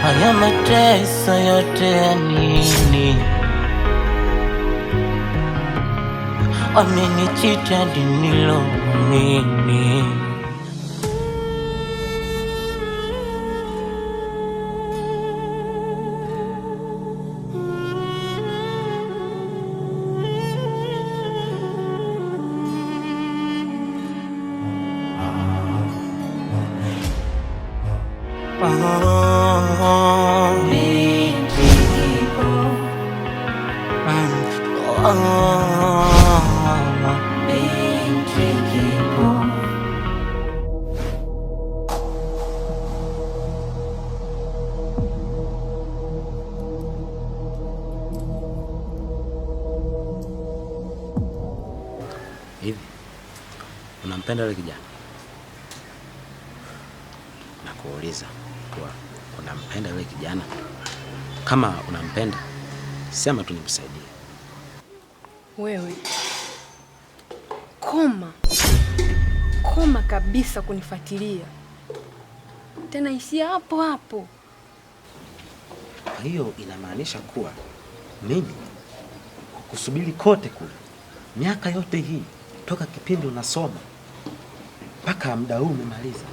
Haya mateso yote ya nini? Wamenichita nilomwamini. Binti kipo. Binti kipo. Hivi unampenda yule kijana? Nakuuliza kuwa unampenda yule kijana? Kama unampenda, sema tu nikusaidie. Wewe koma, koma kabisa kunifuatilia tena, ishia hapo hapo. Kwa hiyo inamaanisha kuwa mimi kusubiri kote kule miaka yote hii toka kipindi unasoma mpaka muda huu umemaliza,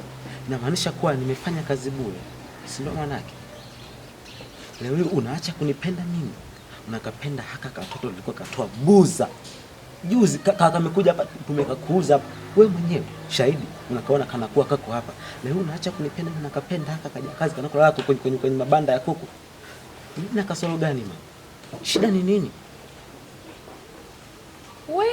inamaanisha kuwa nimefanya kazi bure, si ndio? Maanake leo hii unaacha kunipenda mimi, unakapenda haka katoto lilikuwa katoa buza juzi kamekuja hapa tumekakuuza hapa, wewe mwenyewe shahidi, unakaona kanakuwa kako hapa. Leo unaacha kunipenda mimi, nakapenda haka kaja kazi kanakulala kwenye mabanda ya kuku. Mimi na kasoro gani mama? Shida ni nini? We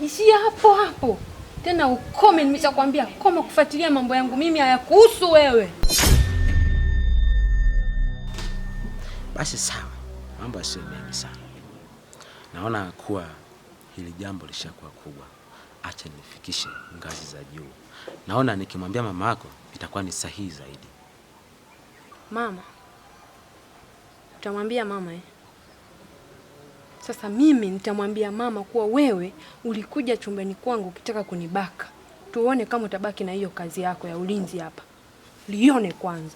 ishia hapo hapo tena, ukome. Nimeshakwambia koma kufuatilia mambo yangu mimi, hayakuhusu wewe. Basi sawa, mambo yasiyo mengi sana. Naona kuwa hili jambo lishakuwa kubwa, acha nifikishe ngazi za juu. Naona nikimwambia mama yako itakuwa ni sahihi zaidi. Mama utamwambia mama eh? Sasa mimi nitamwambia mama kuwa wewe ulikuja chumbani kwangu ukitaka kunibaka. Tuone kama utabaki na hiyo kazi yako ya ulinzi hapa. Lione kwanza.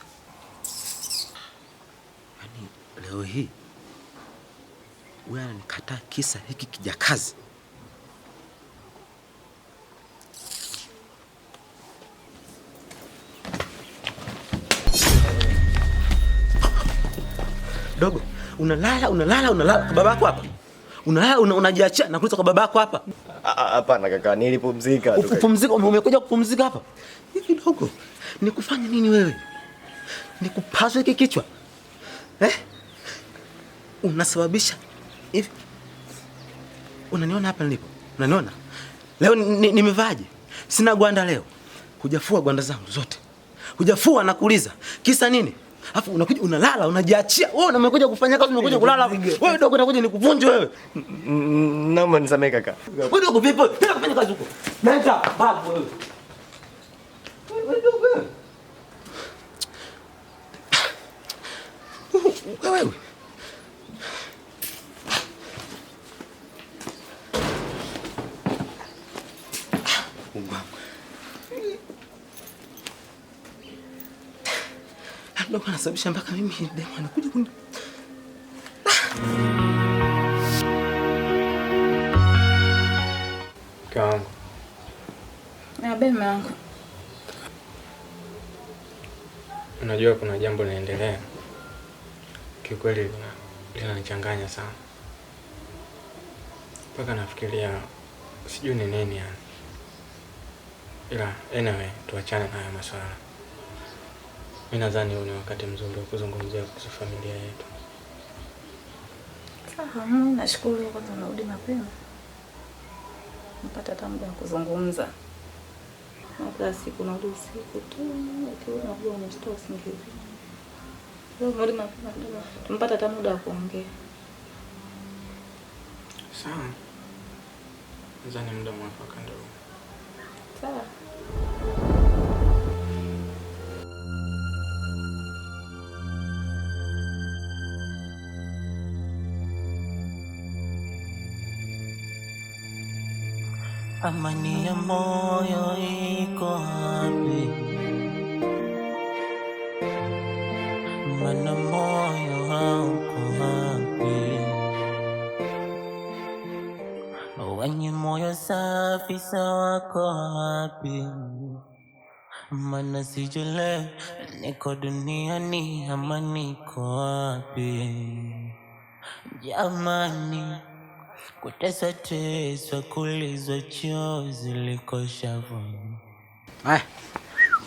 Yaani leo hii wewe ananikataa kisa hiki kijakazi. Dogo, unalala unalala unalala kwa babako hapa. Unalala unajiachia na kuuliza kwa babako hapa. Hapana kaka, nilipumzika tu. Upumzika, umekuja kupumzika hapa. Hivi dogo, nikufanye nini wewe? Nikupaswe hiki kichwa? Eh? Unasababisha hivi. Unaniona hapa nilipo? Unaniona? Leo nimevaaje? Sina gwanda leo. Hujafua gwanda zangu zote. Hujafua nakuuliza. Kisa nini? Alafu unakuja unalala unajiachia. Wewe umekuja kufanya kazi umekuja kulala. Wewe dogo unakuja nikuvunje wewe. Naomba nisamehe kaka. Wewe dogo vipi? Nenda kufanya kazi huko. Nenda babu wewe. Wewe dogo wewe. Wewe. Mungu wangu. Dogo anasababisha mpaka mimi demu anakuja kuni. Mke wangu, Abe mume wangu. unajua kuna jambo linaendelea, kiukweli linanichanganya sana, mpaka nafikiria sijui ni nini yani. Ila anyway, tuachane na haya maswala. Mi nadhani huu ni wakati mzuri wa kuzungumzia kuhusu familia yetu. Sawa, mimi nashukuru kwanza unarudi mapema. Napata hata muda wa kuzungumza. Na kila siku unarudi usiku tu, ukiwa unakuwa umeshtoa usingizi. Leo umerudi mapema kidogo, tumepata hata muda wa kuongea. Sawa, nadhani muda mwafaka ndio huu. Sawa. Amani ya moyo iko wapi? moyo safi sawako wapi? Mana sijule niko duniani ama niko wapi? Jamani, kuteswa teswa kulizwa chozi liko shavuni. Haya,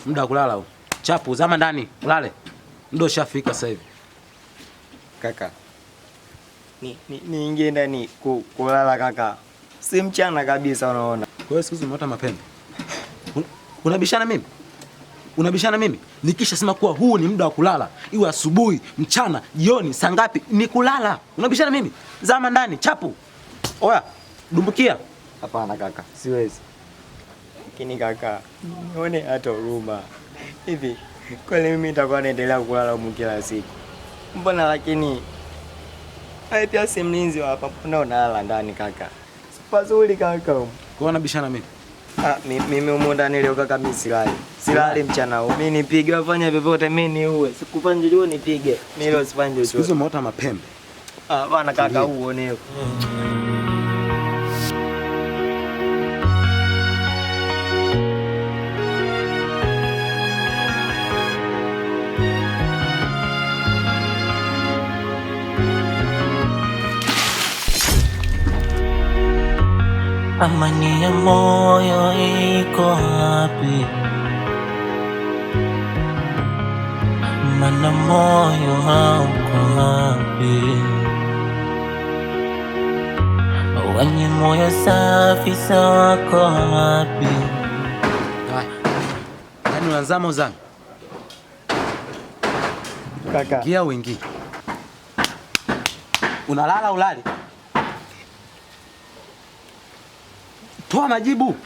muda wa kulala huu. Chapu, zama ndani, ulale. Muda ushafika sasa hivi. Kaka. Niingie ndani kulala kaka. Si mchana kabisa unaona. Kwa hiyo siku hizi umeota mapembe. Unabishana mimi? Unabishana mimi? Nikishasema kuwa huu ni muda wa kulala, iwe asubuhi, mchana, jioni, saa ngapi, ni kulala. Unabishana mimi? Zama ndani, chapu. Oya, dumbukia. Hapana kaka, siwezi. Lakini kaka, nione hata huruma. Hivi kweli mimi nitakuwa naendelea kulala humu kila siku? Mbona lakini hai pia si mlinzi wa hapa, mbona unalala ndani kaka? Si pazuri kaka humu. Kwa hiyo unabishana mimi? Mimi humu ndani leo kaka mimi silali. Silali mchana huu. Mimi nipige, wafanye vyovyote mimi niue. Sikufanya chochote nipige. Mimi leo sifanye Siku hizi chochote. umeota mapembe. Bana kaka uone. Amani ya moyo iko wapi? Mana moyo hauko wapi? Wenye moyo safi sawako wapi? Haya. Yaani unazama uzame. Kaka. Ingia uingie. Unalala ulali? Toa majibu.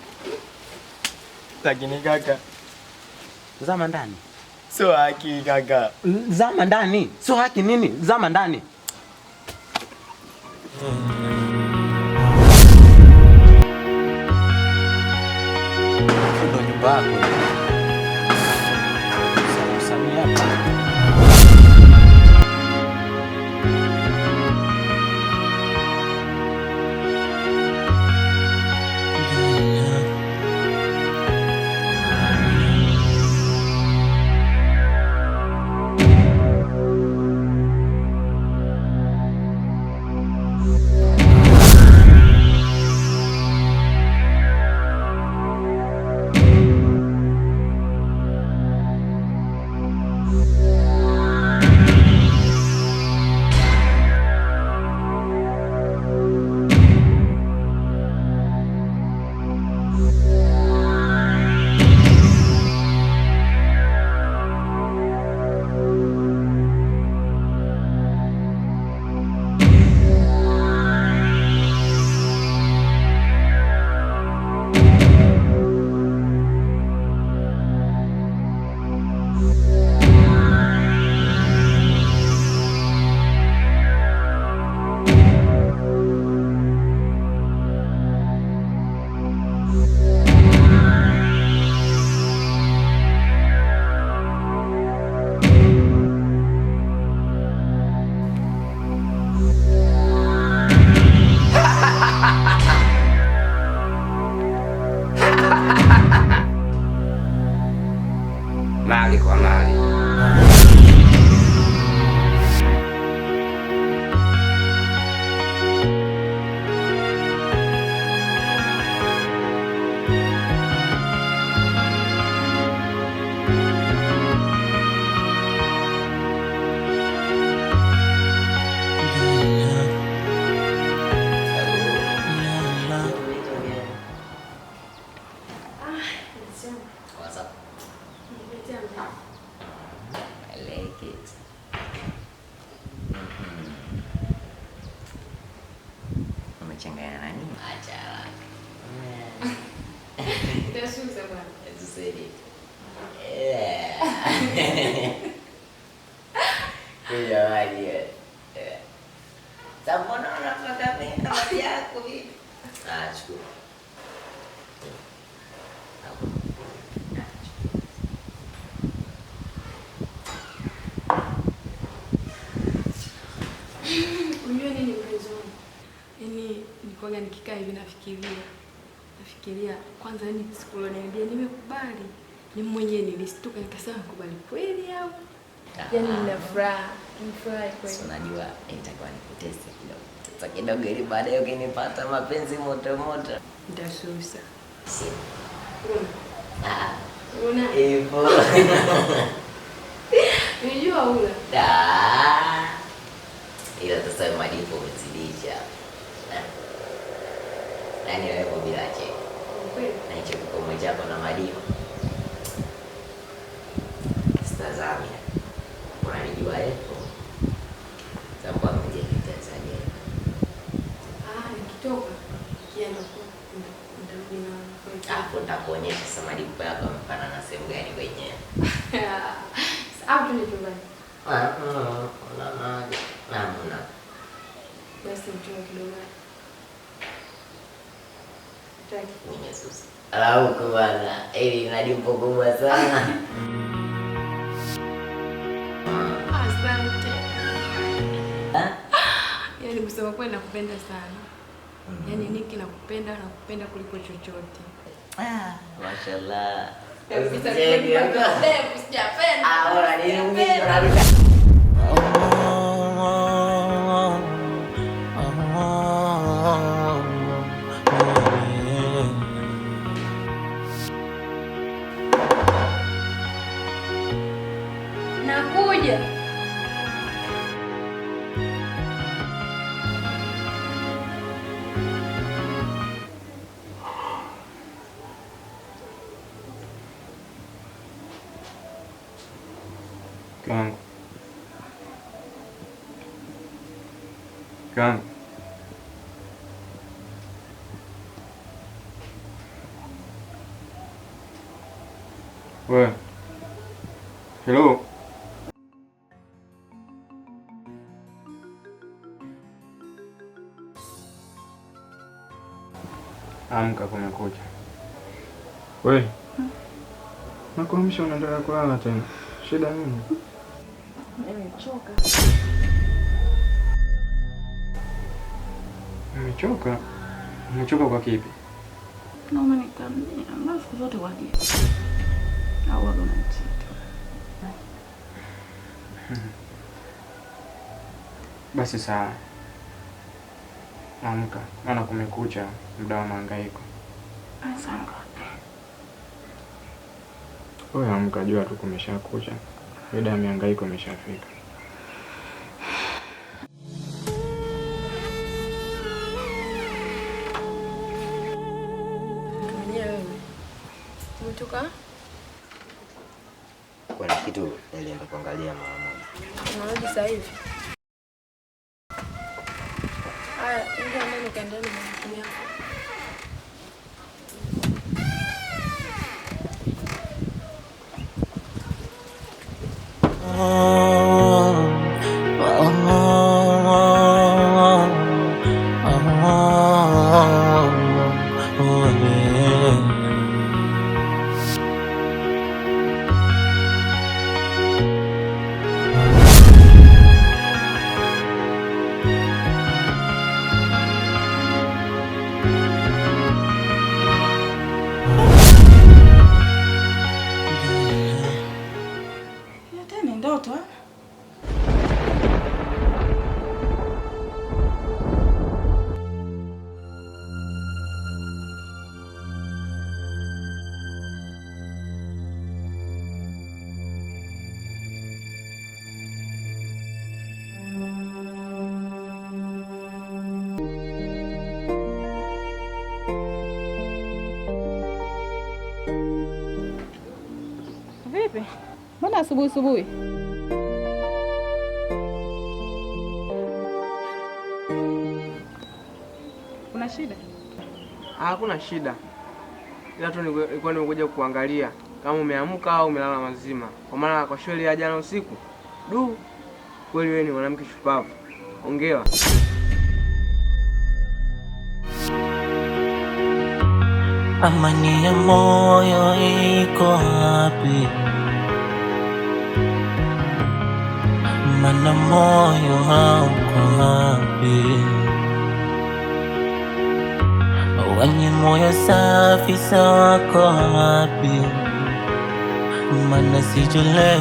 Lakini kaka, Zama ndani. sio haki kaka. Zama ndani. Sio haki nini? Zama ndani. Ndio nyumba yako. Samia hapa. Mali kwa mali. What's up? I like it. Umechanganya na nini? Acha. Utasusa bwana. Tusaidie. Yeah. Kunywa maji. Sasa mbona unapaka mimi maji yako vipi? Ah, chukua. Unajua nini mpenzi wangu? Yaani nilikuwa nikikaa hivi nafikiria. Nafikiria kwanza, yani siku ulioniambia nimekubali, ni mwenyewe nilistuka nikasema kubali kweli au? Yaani nina furaha, nimefurahi kweli. Si unajua itakuwa nikutese kidogo. Sasa kidogo ili baadaye ukinipata mapenzi moto moto. Nitasusa. Si. Una. Ah. Una. Hivyo. Unajua ula. Ah. Ila sasa malipo umezidisha. Yaani wewe bila cheki. Kweli. Na hicho kikomo chako na malipo. Sitazami. Unanijua hapo. Sababu amekuja Tanzania. Ah, nikitoka kienda kwa nitarudi na kweli. Hapo nitakuonyesha sasa malipo yako yamefanana na sehemu gani kwenyewe. Au tuende chumbani. Ah, una namna. Basi mtoe kidogo. Taki. Mwenye susa. Alafu bwana, ili ina dimpo kubwa sana. Asante. Yaani kusema kweli nakupenda sana. Yaani Niki nakupenda, nakupenda kuliko chochote. Ah, mashallah. Kabisa, Usijali, sijapenda. Ah, unaniumiza. Nakuja. Mke wangu. Mke wangu. Wewe. Hello. Amka, kumekucha. Wewe. Nakuamsha unaendelea kulala tena. Shida nini? Nimechoka. Umechoka? Umechoka kwa kipi? Naomba nikamie. Mbona siku zote waje? Au waga unanichiti? Basi sawa. Amka, maana kumekucha, muda wa mahangaiko. Saa ngapi? Wewe amka, jua tu kumeshakucha. Mida ya mihangaiko imeshafika. Mwenyewe wewe. Umetoka? Kuna kitu nilienda kuangalia mara moja. Unarudi sasa hivi? Haya, ingia ndani kaendelee na majukumu yako. Hiyo tena ni ndoto eh? Vipi? Mbona asubuhi asubuhi? Kuna shida? Hakuna shida, ila tu nilikuwa nimekuja kuangalia kama umeamka au umelala mazima, kwa maana kwa shule ya jana usiku, du, kweli wewe ni mwanamke shupavu. Hongera. Amani ya moyo iko wapi? Mana moyo hauko wapi? Wenye moyo safi sawako wapi? Mana sijule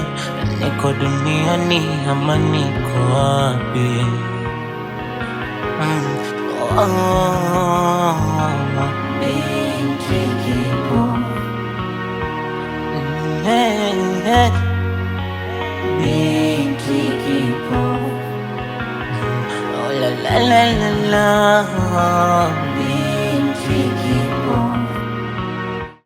niko duniani ama niko wapi? Mm. Oh. Binti kipo. Eh, eh. Binti kipo. Oh, la la la la la.